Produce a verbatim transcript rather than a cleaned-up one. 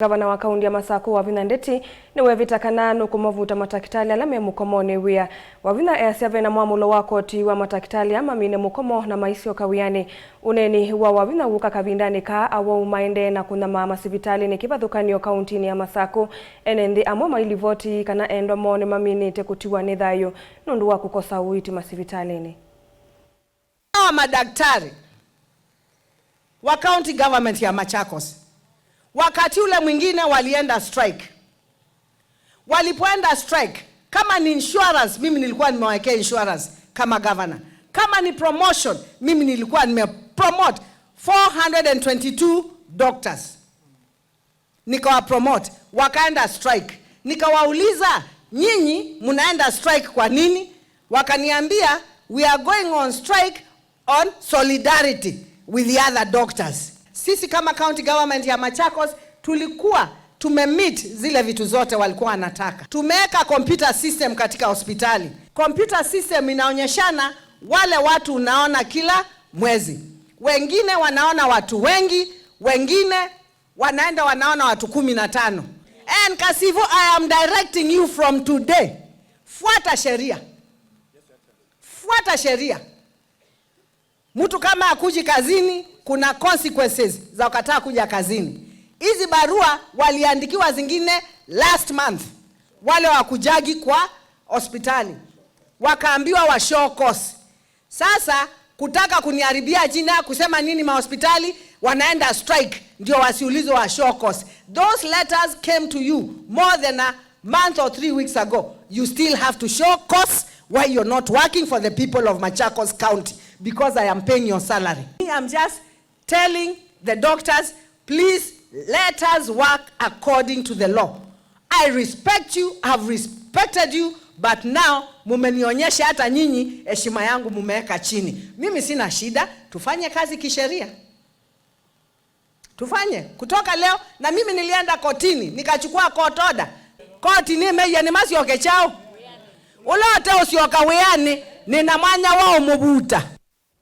Ngavana wa kaunti ya Masakũ, Wavinya Ndeti, nĩwevĩta kana nũkũmavuta matakĩtalĩ ala me mũkomonĩ wĩa. Wavinya easya vena mwamũlo wa koti wa matakĩtalĩ aa mamine mũkomo na maisyoka wĩanĩ. Ũneeni wa Wavinya wũka kavindanĩ kaa awau maendee na kũnyamaa masivitalĩnĩ kĩvathũkany'o kauntinĩ ya Masakũ. Ene nthĩ amwe mailivoti kana endwa moo nĩmaminĩte kũtiwa nĩ thayũ nũndũ wa kũkosa ũiiti masivitalĩnĩ. Hawa madaktari wa county government ya Machakos, wakati ule mwingine walienda strike. Walipoenda strike, kama ni insurance, mimi nilikuwa nimewawekea insurance kama governor. Kama ni promotion, mimi nilikuwa nimepromote four hundred and twenty-two doctors. Nikawa promote, wakaenda strike. Nikawauliza, "Nyinyi mnaenda strike kwa nini?" Wakaniambia, "We are going on strike on solidarity with the other doctors." Sisi kama county government ya Machakos tulikuwa tumemeet zile vitu zote walikuwa wanataka. Tumeweka computer system katika hospitali. Computer system inaonyeshana wale watu unaona kila mwezi. Wengine wanaona watu wengi, wengine wanaenda wanaona watu kumi na tano. And Kasivo, I am directing you from today. Fuata sheria. Fuata sheria. Mtu kama hakuji kazini, kuna consequences za kukataa kuja kazini. Hizi barua waliandikiwa zingine last month. Wale wakujagi kwa hospitali. Wakaambiwa wa show cause. Sasa kutaka kuniharibia jina, kusema nini mahospitali wanaenda strike, ndio wasiulizwe wa show cause. Those letters came to you more than a month or three weeks ago. You still have to show cause why you're not working for the people of Machakos County, because I am paying your salary. Me, I'm just telling the doctors, please let us work according to the law. I respect you, have respected you, but now mumenionyesha hata nyinyi heshima yangu mumeweka chini. Mimi sina shida, tufanye kazi kisheria. Tufanye kutoka leo. Na mimi nilienda kotini, nikachukua court order. Koti nĩmeie nĩmasyoke kyaũ? Ũla ũteũsyoka wĩanĩ, nĩna mwanya wa ũmũvuta.